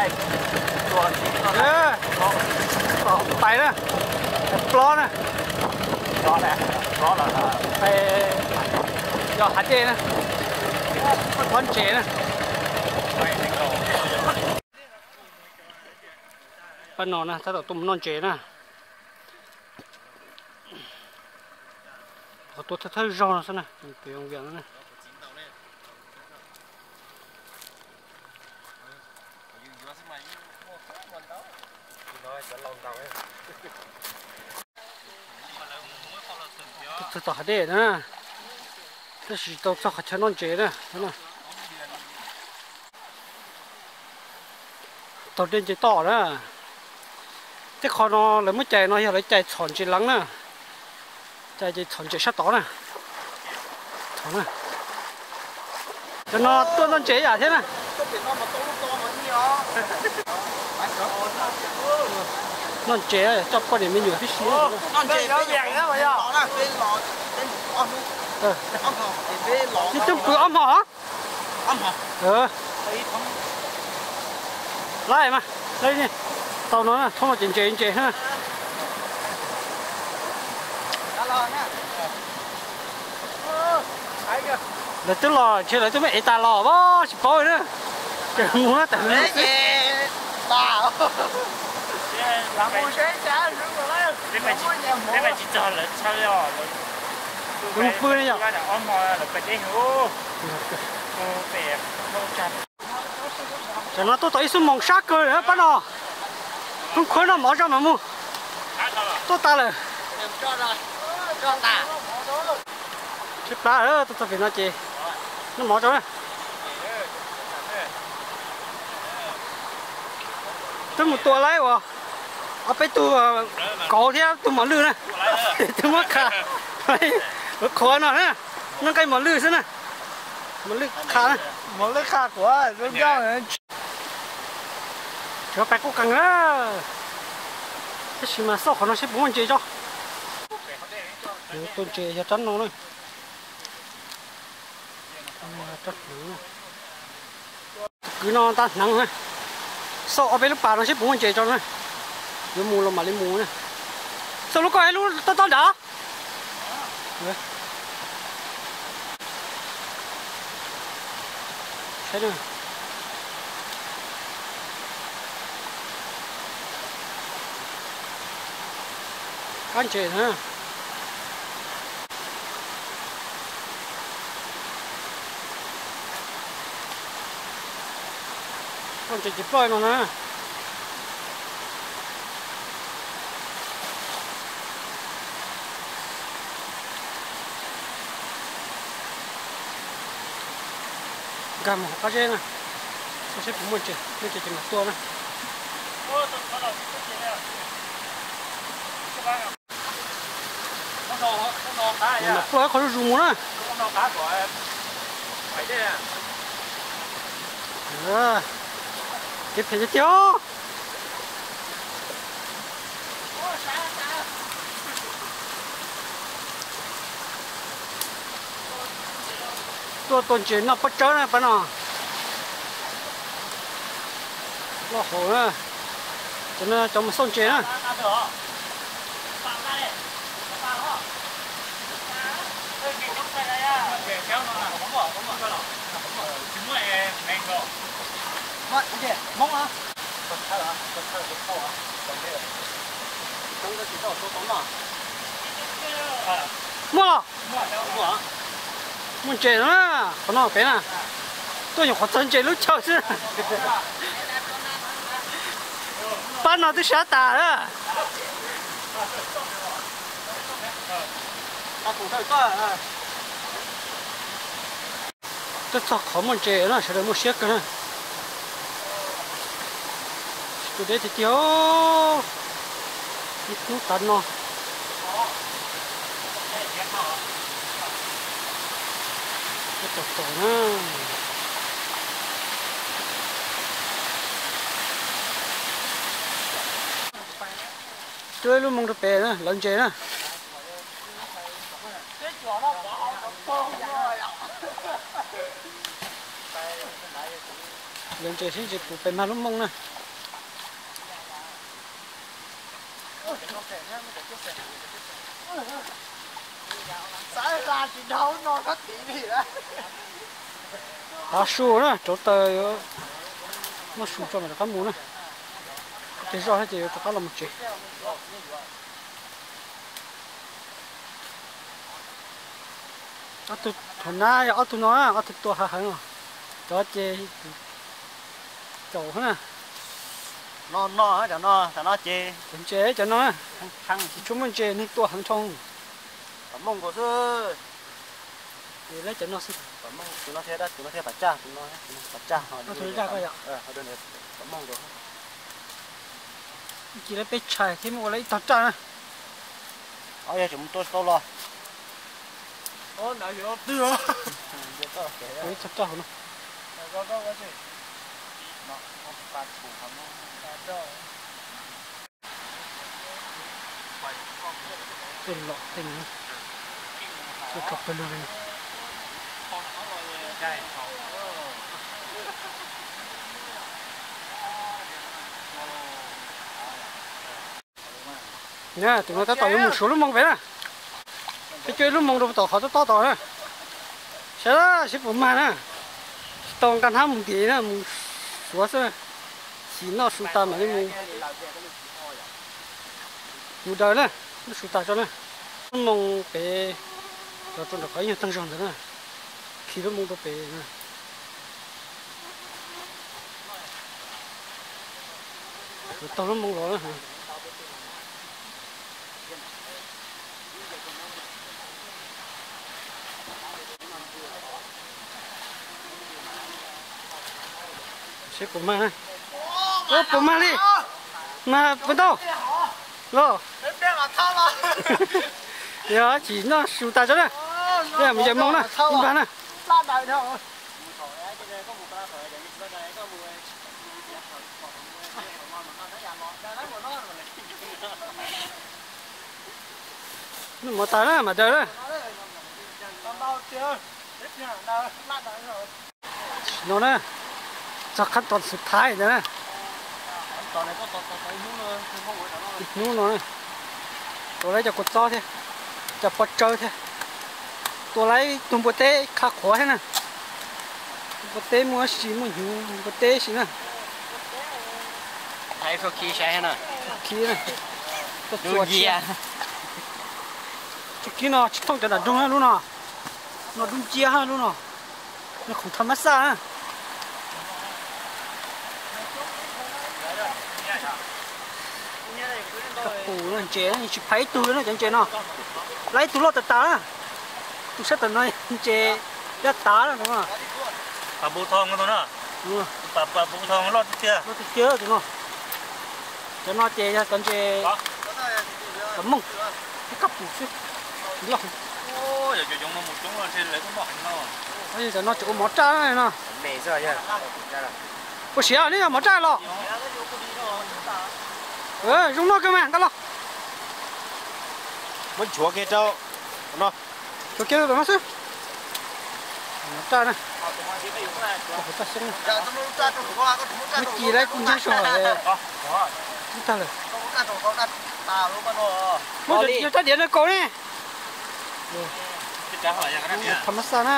Tais na, plob na, yog hav dej na, plob ntses na. Pab no na tab tom tuaj mus noj ntses na. Qhov tuaj thawj thawj zaug no xwb na, pem Vias no na. Txog tom hav dej na, tab sis tau txog qhov chaw noj ntses na. Taug dej nce toj na. Tej qhov no lawv muab cais no yog lawv cais txhom ntses leev na. Cais ces txhom ntses sab tod na. Cov no tuaj noj ntses yam thiab na. Noj ntses coj poj niam me nyuam tib si. Ib tug pw ob hmo. Laib mas, tau no thoob no ces ntses ntses na. Lawv twb los ntshe lawv twb muab ev tas los as tsis paub na. Ces mus tawm lawv xwb. Mus pw ne yom. Tam no tuaj tau ib xuab moos sab kawg lawm pab no. Khoob khuab noj mov tso mam mus. Tuaj tas lawm. Tshaib plab lawm, tuaj txog pem no ces noj mov tso na. Twb mus tua laib uas ob peb tug kauv thiab tug mos lwj na. Twb muab kha, qhuav no na, noj nqaij mos lwj xwb na. Mos lwj kha na. Mos lwj kha qhuav. Tsuav pais qub qees na. Tab sis mas xauj qhov no seb puas muaj ntses tso. Tus ntses yog rab no na. Tus kwv no nta hneev na. Xauj ob peb lub pas no seb puas muaj ntses tso na. Yuav mus los mam li mus na. Xauj lub koj ib lub tob tob nrad. Kab ntses na. Koj ntses ces ploj no na. Nkag mus hauv qab zeb na, xauj seb puas muaj ntses, muaj ntses ces mam tua na. Mam pluaj ib qho zuj zus mus na. Kev phem tiag tiag. Tuaj tua ntses noj pob tsawb na pab no. Loj hauv na. Cov no cov mus xauj ntses na. Muaj los? Muaj ntses na, qhov no pem na. Tuaj nyuam qhuav txog ntses lub chaw xwb. Pab no twb sab tas na. Tuaj txog qhov muaj ntses na sawv daws muaj siab kawg na. Tsis tu deb tiag tiag. Ib hnub tav no. Tab tom tom na. Twb ib lub moo rau pem na, lawv ntses na. Yog ntses sib ntsis puv pes mag lub moo na. Tav su na, rauv taws, muaj su tso mam rov qab mus na. Tes zoj thiab ces yuav rov qab los mus tsev. Ob tug thaum nab yog ob tug no, ob tug tua hav hawv no. Cov ces caum na. No no, cov no, cov no ces cov ntses cov no na. Tsis tshua muaj ntses, neeg tua heev dhau. Pam mooj nkaus xwb. Ces lawv cov no xwb. Pam mooj, tus no thiab, tus no thiab pam tsaj, tus no pam tsaj no. Pam mooj nkaus. Ib chim lawv peb tshais thiab muaj ua lawv ib tog raj na. Ob yog tseem mus tua tsis tau los. Ib tog raj hauv no. Tuaj lom tej no, tuaj rau pawg lug li no. Na, tus no tab tom yuav mus suav lub moo pem na. Peb coj ib lub moo rau tom qhov tob tob tod na. Saib seb puas mag na. Tsis tau nqa hnab mus ntim na, mus suav xwb. Chim noj su tas mam li mus. Mus daws na, noj su tas tso na. Lub moo pem, los rau nram qhov ib nyuag tag zog ntawd na. Khi lub moo rau pem na. Yuav taug lub moo los na. Seb puas mag na. Ua puas mag li. Mag puas tau los. Yog chim noj su tas tso na. Mus yawm moo na, ib npag na. Noj mov tas na, mam daws na. No na, txog qhab tos xub thawj ntawd na. Ib hnub no, tua lawv cov kua txob thiab, cov pob tsawb thiab. Tua lawv ib tug npua teb qha qhuav thiab na. Npua teb muaj si muaj hnyuv npua teb si na. Khi na, tuaj txua cia. Txoj kev no tsis thooj cov nram nroog na lub no. No dub nciab lub no. No khoom tham mab xaj na. Kab pum no ntses tsis phais ib tug li na cov ntses no. Lawv ib tug loj tas tas na. Tus sab tom no ntses yaj tav na. Pam pum thoo no. Pam pum thoo loj tiag tiag. Loj tiag tiag tus no. Cov no ces yog cov ntses pam mooj, kab pum xwb. Loj. Cov no tseem ua mov raj no. Ua siav neb yog mov raj los. Zoo noj kawg mas, ntag los. Muab nchuav kiag rau no. Nchuav kiag rau no xwb. Mov raj na. Muab ci lawv kuj ntseeg suav lawm. Ub tag lawm. Muab cov rab diav no kaus ne. Tham mab xaj na.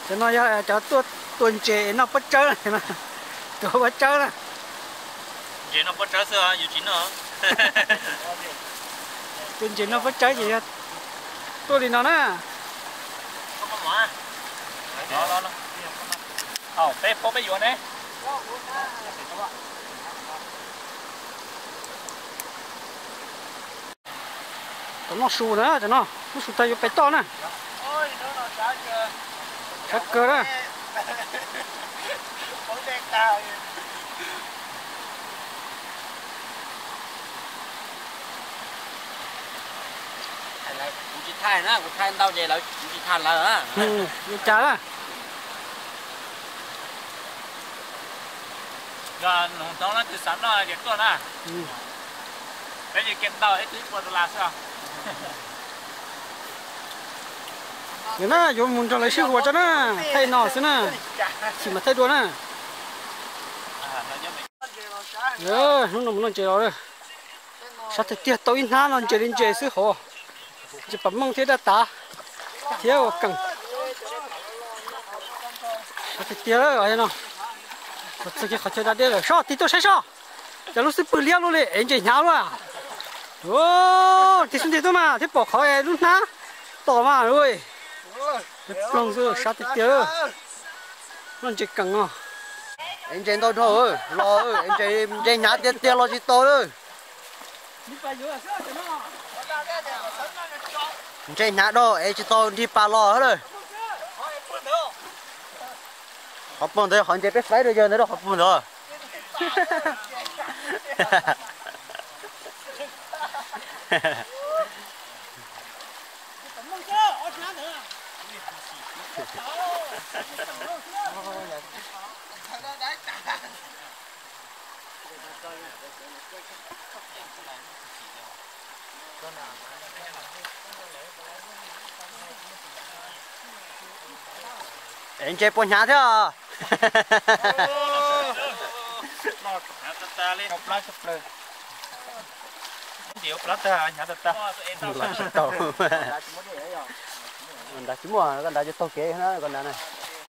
Cov no yog cov tuaj tua ntses noj pob tsawb, tua pob tsawb na. Ntses noj pob tsawb xwb, yus tsis noj. Tua ntses noj pob tsawb ces yog tuaj li no na. Peb paub peb yuav ne. Cov noj su na, cov no noj su tag yuav pem toj na. Tshav kawg na. Kuv tsis thaij na, kuv thaij ntau ces lawv kuv tsis thaij lawv. Li cas na? Nkawd hnub no twb xav noj ces tuaj na. Peb ces kiag ntau ib tug ib puas dollar xwb os. Nim no yuav mus nrog lawv sib huas tso na, thaij no xwb na, chim mas thaij dua na. Hnub no mus noj ntses los lawm. Sab tiag tiag tau ib hnab no ntses li ntses xwb hauv. Ntses pam mooj thiab daj tav thiab ua kees. Sab tiag tiag no. Txog kiag qhov chaw da dej lawm, soj tig tuaj saib soj. Cas lub xub pwg liab luaj li es ntses hnyav luaj. Tig xub ntiag tuaj mas thiab pom qhov es lub hnab tom mas. Peb ploog xwb sab tiag tiag. Noj ntses kees no. Es ntses ntau dhau los, es ntses hnyav tiag tiag los tsis tau lawm. Ntses hnyav dhau es tsis tau nrig pas los lawm. Qhov puag ntawd qhov ntses peb faib rau yawg ntawd rau qhov puag ntawd. Es ntses puas hnyav thiab? Nrad tsis muaj, koj nrad cov taug kev na, koj nrad na.